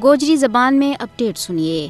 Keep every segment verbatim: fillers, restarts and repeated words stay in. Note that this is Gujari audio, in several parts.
گوجری زبان میں اپڈیٹ سنیے۔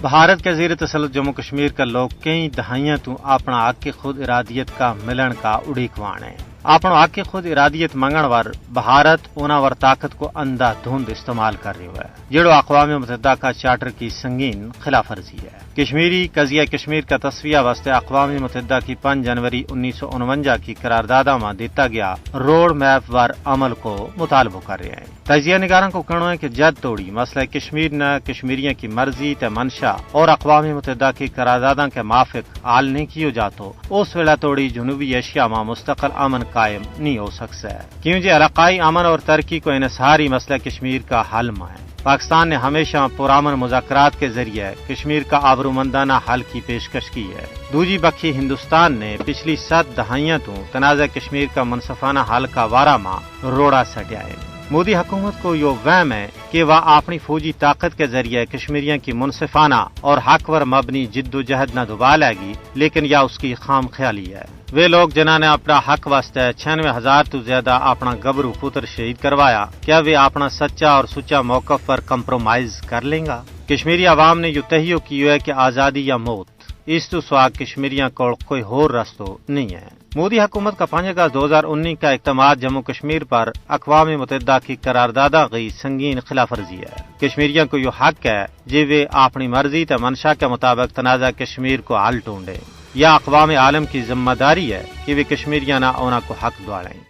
بھارت کے زیر تسلط جموں کشمیر کا لوگ کئی دہائیاں تو اپنا حق خود ارادیت کا ملن کا اڑیکوان ہیں۔ اپنا حق خود ارادیت منگن ور بھارت انہاں ور طاقت کو اندھا دھند استعمال کر رہی ہوئے، جیڑو اقوام متحدہ کا چارٹر کی سنگین خلاف ورزی ہے۔ کشمیری قضیہ کشمیر کا تصفیہ واسطے اقوام متحدہ کی پانچ جنوری انیس سو انونجا کی قرارداداں ما دیتا گیا روڈ میپ ور عمل کو مطالبو کر رہے ہیں۔ تجزیہ نگاراں کو کہنو ہے کہ جد توڑی مسئلہ کشمیر نا کشمیریاں کی مرضی تے منشا اور اقوام متحدہ کی قرارداداں کے موافق حل نہیں کیو جاتو، اس ویلا توڑی جنوبی ایشیا ما مستقل امن قائم نہیں ہو سکسے۔ کیوں جے علاقائی امن اور ترقی کو انحصاری مسئلہ کشمیر کا حل ما ہے۔ پاکستان نے ہمیشہ پرامن مذاکرات کے ذریعے کشمیر کا آبرومندانہ حل کی پیشکش کی ہے۔ دوجی بکھی ہندوستان نے پچھلی ست دہائیاں تو تنازعہ کشمیر کا منصفانہ حل کا وارا ما روڑا سٹیا ہے۔ مودی حکومت کو یوہ وہم ہے کہ وہ اپنی فوجی طاقت کے ذریعے کشمیریاں کی منصفانہ اور حق ور مبنی جدوجہد نہ دبا لے گی، لیکن یا اس کی خام خیالی ہے۔ ویہ لوگ جنہاں نے اپنا حق واسطے چھیانوے ہزار تو زیادہ اپنا گبرو پتر شہید کروایا، کیا ویہ اپنا سچا اور سچا موقف پر کمپرومائز کر لیں گا؟ کشمیری عوام نے یوہ تہیو کیو ہے کہ آزادی یا موت، اس تو سوا کشمیریاں کول کوئی ہور رستو نہیں ہے۔ مودی حکومت کا پنج اگست دو ہزار انی کا اقدامات جموں کشمیر پر اقوام متحدہ کی قرارداداں کی سنگین خلاف ورزی ہے۔ کشمیریاں کو یوہ حق ہے جے ویہ اپنی مرضی تے منشا کے مطابق تنازعہ کشمیر کو حل ٹونڈے۔ یا اقوام عالم کی ذمہ داری ہے کہ ویہ کشمیریاں نا انہاں کو حق دواڑیں۔